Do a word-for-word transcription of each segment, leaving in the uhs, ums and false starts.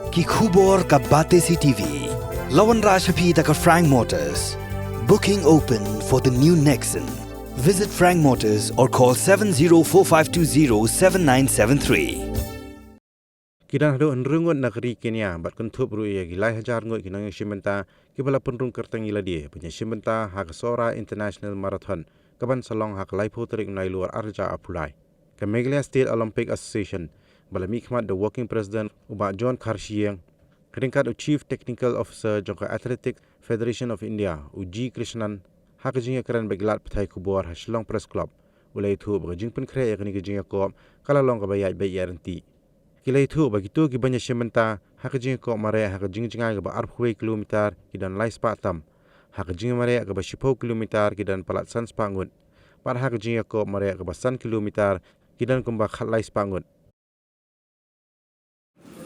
Ki khubor ka Batesi T V. La wanrah sha phi da ka Frank Motors. Booking open for the new Nexon. Visit Frank Motors or call seven zero four five two zero seven nine seven three. Ki don haduh hynriew ngut na ka ri Kenya bad kynthup ruh ïa ki lai hajar ngut ki nongïashim bynta kiba la pynrung kyrteng ïa lade ban ïashim bynta ha ka Sohra International Marathon kaban sa long ha ka laiphew tarik u Nailur arhajar arphew lai. Ka Meghalaya State Olympic Association ba la mihkhmat da u Working President u Bah John Kharshiing, ryngkat u Chief Technical Officer jong ka Athletic Federation of India u G Krishnan, ha ka jingïakren bad ki lad pathai khubor ha Shillong Press Club, u la ïathuh ba ka jingpynkhreh ïa kane ka jingïakop ka la long kaba ïaid beit ïaid ryntih. Ki la ïathuh ba kito kiban ïashim bynta ha ka jingïakop mareh ha ka jingjngai kaba arphew kilometer ki don lai spah tam, ha ka jingmareh kaba shiphew kilometer ki don palat san spah ngut, bad ha ka jingïakop mareh kaba san kilometer ki don kumba khatlai spah ngut.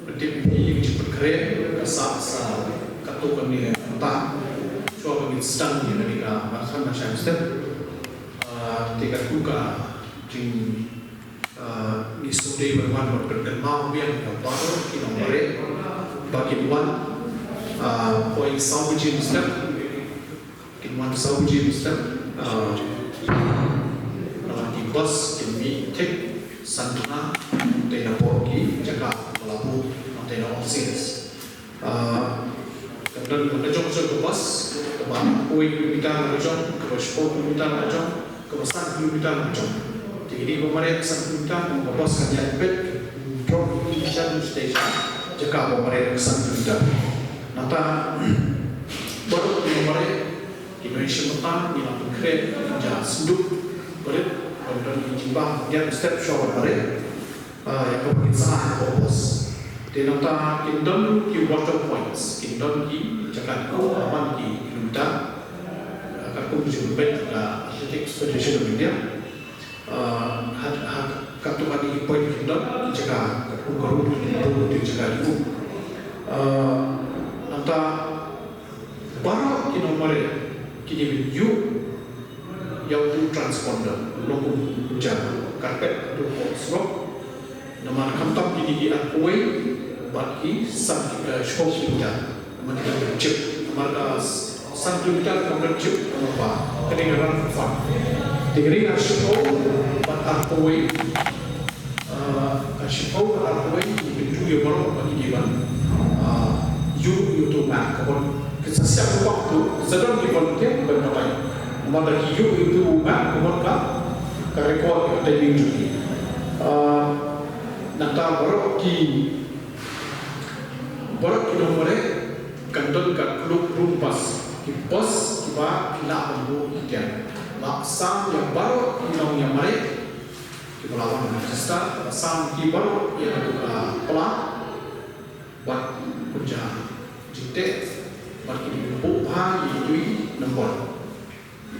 Ka tip ïa ka jingpynkhreh ka sah sa katto katne mynta. Shuwa ba ngin sdang ïa kane ka marathon, ban shai mynstep. Ah, te katto ka jing, ah, ngi sngewdei ban wan ban pynkynmaw biang ïa baroh ki nongmareh ba kin wan, ah, poi saw baje mynstep. Kin wan saw baje mynstep, ah, ah, ki bus kin mih thik san bnai, te na pdeng ki jaka ba la buh, te na All Saints. Ah, ka don ka jong ka bus, kaba arphew kilometer ka jong, kaba shiphew kilometer ka jong, kaba san kilometer ka jong. Te kine ba mareh san kilometer, ka bus kan ïaid peit, drop ki sha station, jaka ba mareh san kilometer. Nangta, baroh ki mareh, ki nongïashim bynta, ngi la pynkhreh, ja sduk, barit, ban don ki jingbam, ïa step shore barit, ah, ïa kaba kin sah, ïa ka bus. Te nangta, kin don ki water points, kin don ki jaka dih, laban ki kilometer, ah, katkum ki jingpeit, ka Athletic Federation of India. Ah, ha, ha, katto katne ki point ki don, ki jaka, katkum ka route, ki don ki jaka dih. Ah, nangta, baroh ki nongmareh, ki dei ban ïuh ïa uto u transponder, long kum u jaka carpet, uto u surok. Namar khamtam kine ki arphew bad ki san, eh, shiphew kilometer. Namar ki dang jip, namar ka san kilometer kam dang jip, namar ba ka dei ka run for fun. Te ka dei ka shiphew bad arphew, eh, ka shiphew bad arphew, ki dei ban ïuh ïa baroh ba ki dei ban, eh, ïuh ïa uto u map, ka ban, ki sa siap u bak tu, sa don ki volunteer ban batai. Namar da ki ïuh ïa uto u map, ka ban ka, ka record ka timing jong ki. Eh, nangta baroh ki Baroh ki nongmareh, kan don ka kluk room bus, ki bus kiba ki lah ban buh ïa ki. Ba sam ïa baroh ki nongïamareh, kiba la wan register, ba sam ki baroh ïa ka, ah, pla, bad kumjuh jingteh, bad ki buh bha ïa ki nombor.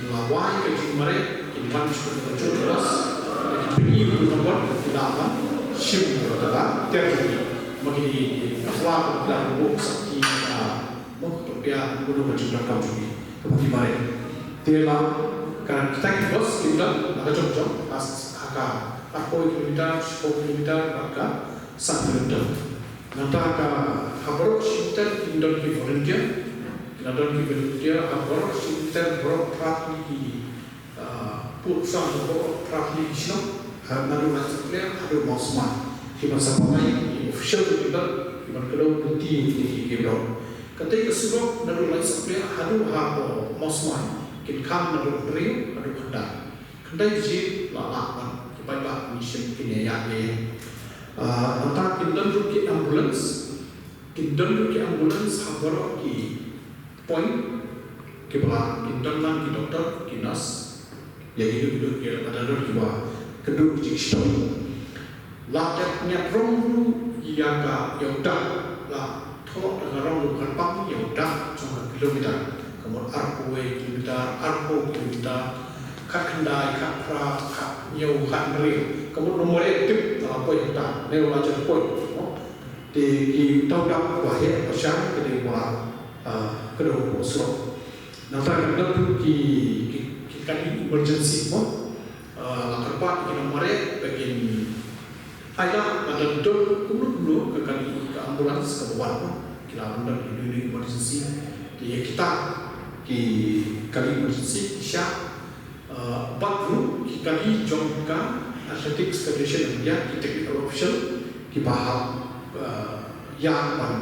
La wai ka jingmareh, kin wan sha ka jingkyrkhu, ki pyni u nombor, ki la wan shim ïa ka ter. Ma ki dei ki kpa, ki la buh sakhi, ah, mo, to pia, buh ka jingdonkam jong ki, kaba ki mareh. Te la, ka kita ki bus, ki la, la ka jong jong, ha, ha ka, arphew kilometer, shiphew kilometer, bad ka, san kilometer. Nangta ka ha baroh shi meter kin don ki volunteer. Kin don ki volunteer ha baroh shi meter, baroh phra tylli ki, ah, pud sang, baroh phra tylli ki shnong. Ha, naduh Laitsohklieh haduh Mawsmai. Ki ban sa pynlait ki official, ki ban, ki ban kdew lynti ïa ki, ki, ki baroh. Katei ka surok naduh Laitsohklieh haduh ha Mawsmai kin khang naduh hynriew haduh khyndai. Khyndai baje la lah ban ki paidbah kin shim, kin ïa ïaid. Ah, nangta kin don ruh ki ambulance, kin don ruh ki ambulance ha baroh ki point, kiba la, kin don lang ki doktor, ki nurse, ïa kito, kito kiba don ruh kiba kynduh ki jingshitom. La dep ñiad rong ruh ïa ka, ïa u dak, la thoh da ka rong ruh kyrpang ïa u dak jong ka kilometer. Ka mut arphew kilometer, arphew kilometer, khatkhyndai, khatphra, khathynñiew, khathynriew. Ka mut namar ïa tip, la poi hangta, ne la jan poi, no? Te ki uta u dak ba heh ba shai ka dei ba, ah, ka dei ba surok. Nangta ka dei ki, ki, ki kali emergency mo. Ah, la kyrpad ki nongmareh ba kin ai lad lada don kumno kumno ka kali ka ambulance kaba wan, ki la wan da ki dei emergency. Te ïa kita ki kali emergency ki shah, uh, bad ruh ki kali jong ka Athletics Federation of India, ki technical official kiba hap, uh, ïa ban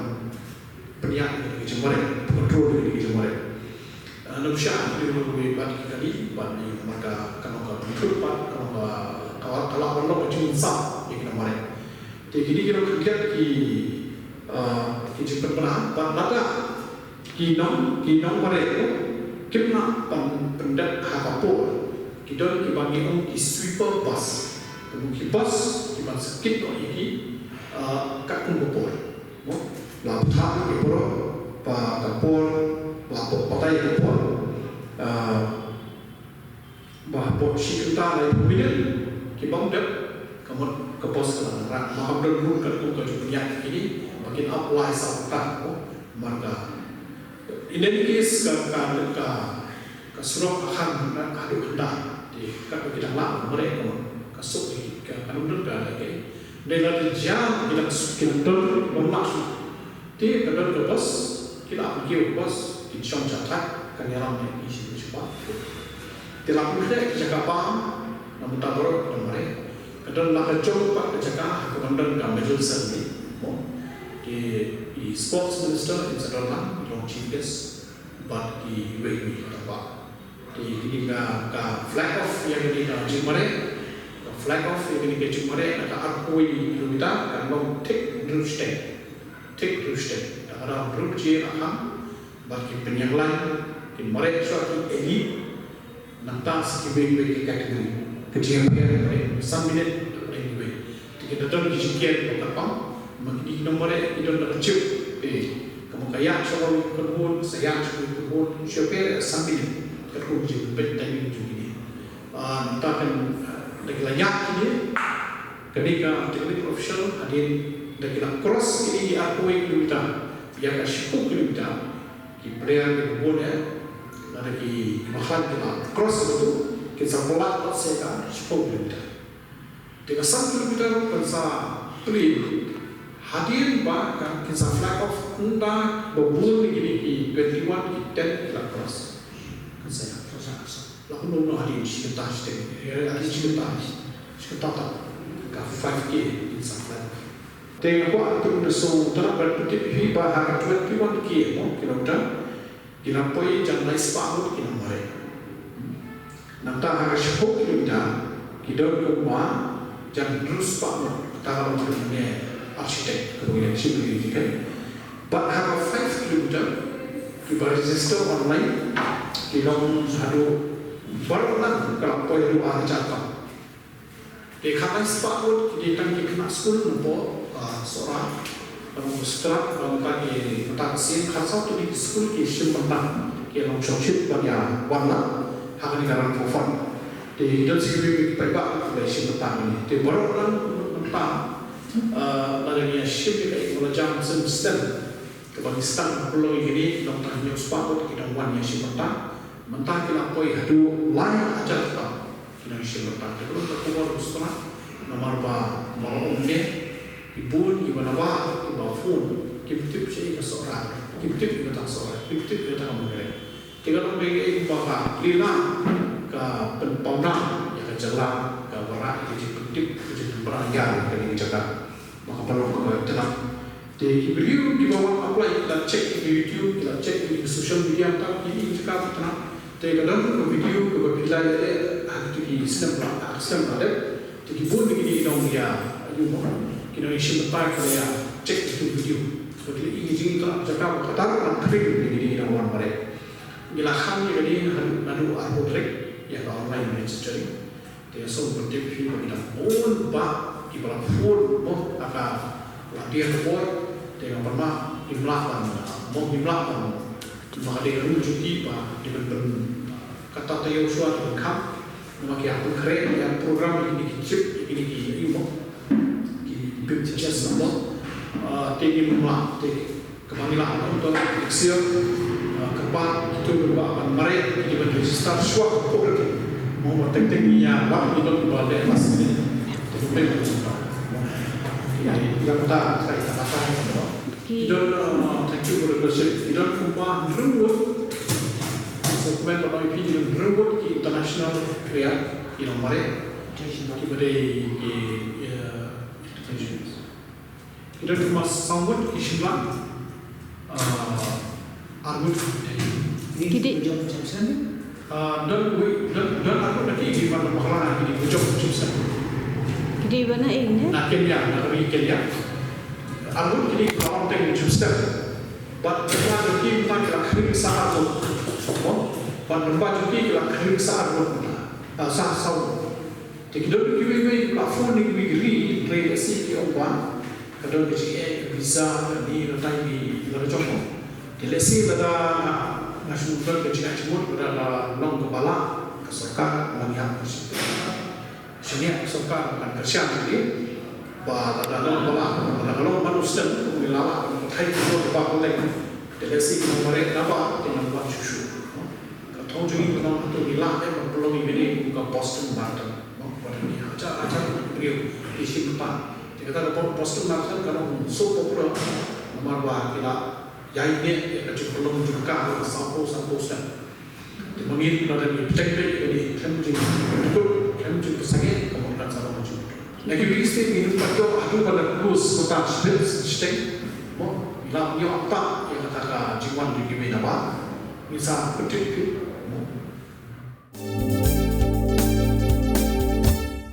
pynïaid ïa ki jingmareh, control ïa ki jingmareh. Uh, nang sha ki dei ruh bad ki kali bad ïa ka marka ka long ka bynthut bad ka long ka, ka la ban long ka jingsaw ïa ki nongmareh. Te kine ki long khyndiat ki, uh, ki jingpynbna bad lada ki nong, ki nongmareh ruh kim lah ban pyndep ha ka por, ki don kiba ngi ong ki sweeper bus. Ki bus kiban sa kit noh ïa ki, uh, katkum ka por. Mo, la bthah ïa ki baroh ba ka por, la pok batai ïa ka por, ah, ba hapoh shi kynta laiphew minit ki bym dep, ka mut ka bus ka la nang rah. Ba kam don ruh katkum ka jingpynïaid kine ba kin ap lai saw kynta. Mo, namar ka, in any case, ka, ka, ka, ka surok akhan haduh kynta. Te katba ki dang lah mareh, ka mut ka suk ïa ki, ka, ka nang don ka, ka, ka Dei lada jia ki dang suk, ki dang don, bym lah suk. Te ka don ka bus, ki la pynkiew ka bus, kin shong sha thait, kan ïalam ïa ki sha, sha ba. Te la pynkhreh ki jaka bam na bynta baroh ki nongmareh. Ka don la ka jong pat ka jaka ha kaba don ka medal ceremony. Mo, ki, i sports minister in sa don lang, i long chief guest, bad kiwei kiwei ki rangbah. Te kine ka, ka flag off ïa kine ka jingmareh. Ka flag off ïa kine ka jingmareh na ka arphew kilometer kan long thik hynriew shiteng. Thik hynriew shiteng. Da ka dei hynriew baje la kham bad ki pynïaid line, kin mareh shuwa ki elite. Nangta sa kiwei kiwei ki category. Ka jingïapher ka dei san minit da ka dei kiwei. Te ki da don ki jingkieng ba kyrpang, ma kine ki nongmareh ki don da ka chip. Eh, ka ma ka ïaid sha kawei ka kynhun, sa ïaid sha kawei ka kynhun, shu pher san minit. Katkum ka jingpynbeit timing jong kine. Ah, nangta kan, ah, da ki la ïaid kine, kane ka technical official hadien da ki la cross kine ki arphew kilometer ïa ka shiphew kilometer. Ki player kiba bun eh, lada ki, kiba khlaiñ ki la cross katu, kin sa pynlait pat sha ka shiphew kilometer. Te ka san kilometer kan sa plie hadien ba kan, kin sa flag off ynda ba bun na kine ki twenty-one ki ten ki la cross. Kan sa ïa, kan sa, kan sa. La kumno kumno hadien shi kynta shiteng, eh, hadien shi kynta, shi kynta tam ka five K kin sa flag off. Te nga kwah to da sngewthuh bad pyntip ïa phi ba ha ka twenty-one K mo kilometer, ki la poi jan lai spah ngut ki nongmareh. Nangta ha ka shiphew kilometer ki don kumba jan hynriew spah ngut, kata ka long kane architect kaba ngi shim ïa ki, kan. Bad ha ka five kilometer kiba register online ki long haduh baroh lang ka la poi haduh ar hajar tam. Te khatlai spah ngut ki dei tang ki khynnah skul napoh, ah, Sohra. Bad napoh Skrat, bad mynta ki, mynta ka sien khatsaw tylli ki skul ki shim bynta, ki long shongshit ban ïa wan lang ha kane ka Run for Fun. Te ki don sa kiwei ki paidbah kiba shim bynta kane. Te baroh lang mynta, ah, lada ngi ïa shim ïa ka ïing ba la jam stem stem. Kaba ngi sdang pynlong ïa kine, nangta hynñiew spah ngut ki dang wan ïa shim bynta. Mynta ki la poi haduh lai hajar tam ki dang shim bynta. Te ka long ka khubor u sngewtynnat namar ba, ba ong ne, ki bun kiba na wah kiba phone kim tip shaei ka Sohra, kim tip ïa kata ka Sohra, kim tip ïa kata ka Mawkyrwat. Te ka long kaei kaei kaba ka plie lang ka pynpawnam ïa ka jylla kaba rah ïa ka jingpyntip, ka jingpynbna ïa kane ka jaka. Ba ka ban long kaba tynnat. Te ki briew kiba wan apply ki la check ïa ki YouTube, ki la check ïa ki social media, mynta ki ïa ka jaka ba tynnat. Te ka don ka video kaba phi la ïaleh ha kito ki snem ba, ha snem ba dep. Te ki bun na kine ki nong ïa, ïa mo, ki nong ïa shim bynta ki la ïa check ïa ki video. Ba ki la ïohi ïa ka jaka ba kata ruh ka khring na kine ki nong wan mareh. Ngi la khang ïa kane naduh, naduh arphew tarik ïa ka online registering. Te nga sngewthuh ba ki dang bun bha kiba la phone mo ha ka la dier ka por. Te nga pynbna ngim lah ban mo, ngim lah ban, mo ka dei ka rule jong ki ba dei ban pyn, kata taïew shuwa dei ban kham. Namar ki hap pynkhreh ïa program ïa kine ki chip, ïa kine ki, ïa mo, ki bym teachers mo. Ah, te ngim lah, te Kaba ngi lah ban don next year, ah, kaba kito kiba ban mareh ki ban register shuwa ka por. Mo ba teng teng ïa ba ngi don kiba leh last minute. Te ka pyn register. Ïa, ïa kata ka ïa kata ka. Ki don, uh, thank you for the question. Ki don kumba hynriew ngut. So kumba ba ïa phi ki don hynriew ngut ki international player ki nongmareh. Ki ba dei ki, uh, ki don kumba saw ngut ki shim lang. Uh, ar ngut. Ki dei Ah, don wei, don, don arngut na ki, ki ban bakla na ki dei ba jop jingstad. Ki dei ba na ïing ne? Na Kenya, na ka ri Kenya. Arngut ki dei ba ong teng jingstad. Bad bakla jong ki mynta ki la khring sa arngut. Mo? Bad lyngba jong ki ki la khring sa arngut mynta. Ah, sa saw. Te ki don kiwei kiwei ki la phone na kiwei ki ri, hynrei lehse ki ong ba ka don ka jingeh ka visa kane kata, ki la ka jong mo. Te lehse lada nga, nga shu don ka jingeh jingmut, lada la long kaba lah ka sorkar, nga ïa ka shi. Shaniah ka sorkar kan kyrshan ïa ki ba lada long kaba lah, lada ka long ban u snem, kum ngi la lah, ka thait ka jong ka ba ka leng. Te lehse ki nongmareh naba ki nang wan shuh shuh. Ka thong jong ngi ka long hato ngi lah em ban pynlong ïa kane kum ka Boston Marathon. Mo, ba dang ïa hajar hajar ki briew ki shim pat. Te kata ka Boston Marathon ka long so popular namar ba ki la ïaineh ïa ka jingpynlong jong ka ha ka sawphew sawphew snem. Te ma ngi la dang ïa pynlong ïa kane khlem jingpynkut khlem jingpynsangeh ka mut kan sa long jingpynkut. Na kiwei ki state ngi nym pat ïoh haduh ba la close kata shibit shiteng. Mo, ngi la ïoh pat ïa kata ka jingwan jong kiwei naba. Ngi sa pyntip